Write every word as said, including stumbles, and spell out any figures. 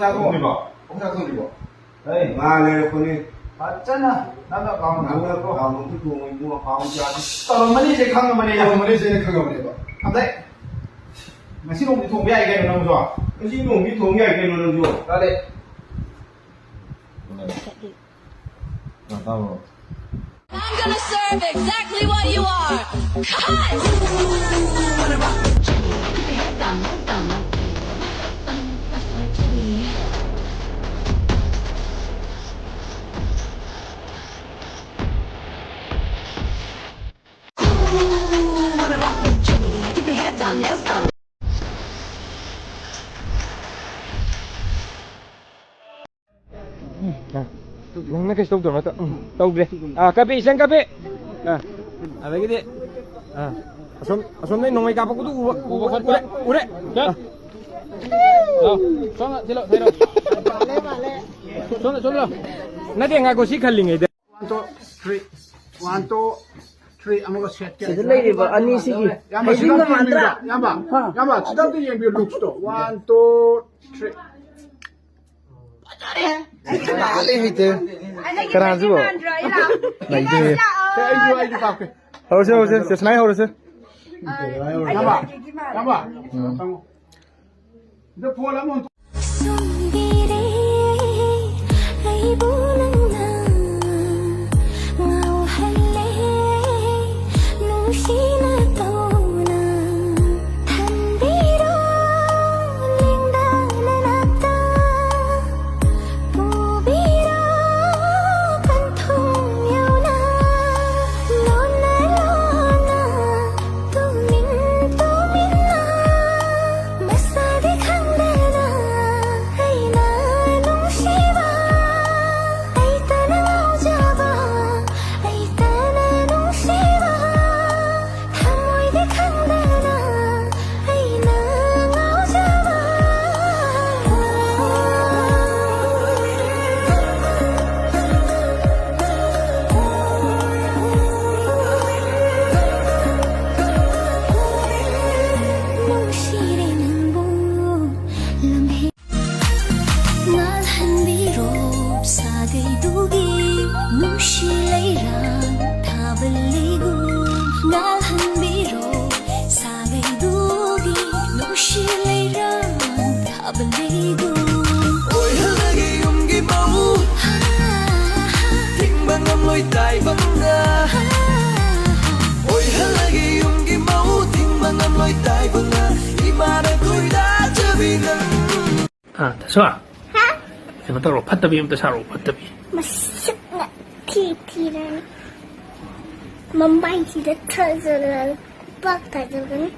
ꯆꯥꯊꯣꯛꯇ꯭ꯔꯤꯕꯣ? ꯑꯃꯨꯛ ꯆꯥꯊꯣꯛꯇ꯭ꯔꯤꯕꯣ? ꯍꯩ, ꯉꯥ ꯂꯩꯔꯛꯄꯅꯤ꯫ ꯐꯖꯅ ꯅꯪꯅ ꯄꯥꯎ ꯅꯪꯅ ꯄꯥꯎ ꯑꯃꯨꯛꯁꯨ ꯊꯣꯡꯉꯤ, ꯏꯕꯨꯡꯉꯣ, ꯄꯥꯎ ꯑꯃꯨꯛ ꯆꯥꯁꯤ꯫ ꯇꯧꯔꯝꯃꯅꯤꯁꯦ ꯈꯪꯉꯕꯅꯦ ꯑꯩ꯫ ꯇꯧꯔꯝꯃꯅꯤꯁꯦ ꯑꯩꯅ ꯈꯪꯉꯕꯅꯦꯕ꯫ ꯑꯗꯩ, ꯉꯁꯤ ꯅꯣꯡꯗꯤ ꯊꯣꯡꯕ ꯌꯥꯏ ꯀꯩꯅꯣ ꯅꯪꯁꯨ꯫ ꯉꯁꯤ ꯅꯣꯡꯗꯤ ꯊꯣꯡ ꯌꯥꯏ ꯀꯩꯅꯣ ꯅꯪꯁꯨ꯫ ꯇꯥꯗꯦ꯫ ꯇꯥꯕ꯭ꯔꯣ? I'm gonna serve exactly what you are. Cut! ꯎꯝ, ꯑ, ꯅꯪꯅ ꯀꯩꯁꯨ ꯇꯧꯗ꯭ꯔꯣ? ꯅꯠꯇ꯭ꯔꯣ? ꯎꯝ, ꯇꯧꯗ꯭ꯔꯦ꯫ ꯑ, ꯀꯥꯞꯄꯤ, ꯏꯆꯟ ꯀꯥꯞꯄꯤ꯫ ꯑ, ꯑꯗꯒꯤꯗꯤ, ꯑ, ꯑꯁꯣꯝ, ꯑꯁꯣꯝꯗꯩ ꯅꯣꯡꯃꯩ ꯀꯥꯞꯄꯛꯄꯗꯨ ꯎꯕ, ꯎꯕ ꯈꯣꯠꯄ ꯎꯔꯦ, ꯎꯔꯦ꯫ ꯆꯠ꯫ ꯑ꯫ ꯂꯥꯎ, ꯁꯣꯝꯗ ꯊꯤꯜꯂꯣ, ꯊꯤꯜꯂꯣ꯫ ꯁꯣꯝꯗ, ꯁꯣꯝꯗ ꯂꯥꯎ꯫ ꯅꯠꯇꯦ, ꯉꯥꯏꯈꯣ, ꯁꯤ ꯈꯜꯂꯤꯉꯩꯗ꯫ One, two, three. One, two, three. ꯑꯃꯒ set ꯀꯦ꯫ ꯁꯤꯗ ꯂꯩꯔꯤꯕ ꯑꯅꯤꯁꯤꯒꯤ ꯏꯌꯥꯝꯕ, ꯁꯤꯗ ꯍꯩꯖꯤꯟꯕ ꯑꯝꯇ ꯃꯥꯟꯗ꯭ꯔꯥ? ꯌꯦꯡꯕꯤꯌꯨ, ꯏꯌꯥꯝꯕ, ꯍꯥ? ꯏꯌꯥꯝꯕ, ꯁꯤꯗ ꯑꯝꯇ ꯌꯦꯡꯕꯤꯌꯨ, looks ꯇꯣ꯫ One, two, three. ꯐꯖꯔꯦ꯫ ꯂꯥꯜꯂꯦ ꯍꯩꯇꯦ꯫ ꯀꯅꯥꯁꯤꯕꯣ? ꯅꯩꯗꯦ꯫ ꯁꯦ, ꯑꯩꯁꯨ, ꯑꯩꯁꯨ ꯀꯥꯞꯀꯦ꯫ ꯍꯧꯔꯁꯦ, ꯍꯧꯔꯁꯦ꯫ ꯆꯦꯁꯅꯥꯏ ꯍꯧꯔꯁꯦ꯫ ꯏꯌꯥꯝꯕ, ꯏꯌꯥꯝꯕ꯫ ꯎꯝ꯫ ꯆꯪꯉꯣ꯫ ꯁꯤꯗ phone ꯑꯃ ꯁꯨꯝꯕꯤꯔꯦ ꯑꯩꯕꯨ ꯅꯪꯅ ꯉꯥꯎꯍꯜꯂꯦ ꯅꯨꯡꯁꯤꯅ ꯇꯧꯅ ꯊꯝꯕꯤꯔꯣ ꯂꯦꯡꯗꯅ ꯅꯥꯛꯇ ꯄꯨꯕꯤꯔꯣ ꯄꯟꯊꯨꯡ ꯌꯧꯅ ꯂꯣꯟꯅ ꯂꯣꯟꯅ ꯇꯨꯃꯤꯟ ꯇꯨꯃꯤꯟꯅ ꯃꯁꯥꯗꯤ ꯈꯪꯗꯅ ꯑꯩꯅ ꯅꯨꯡꯁꯤꯕ ꯑꯥ, ꯇꯁꯣ, ꯀꯩꯅꯣ ꯇꯧꯔꯣ, ꯐꯠꯇꯕꯤ ꯑꯝꯇ ꯁꯥꯔꯛꯑꯣ, ꯐꯠꯇꯕꯤ꯫ ꯃꯁꯛꯅ ꯊꯤ ꯊꯤꯔꯅꯤ꯫ ꯃꯃꯥꯏꯁꯤꯗ ꯊꯥꯖꯜꯂꯒ ꯄꯥꯛ ꯊꯥꯖꯜꯂꯅꯤ꯫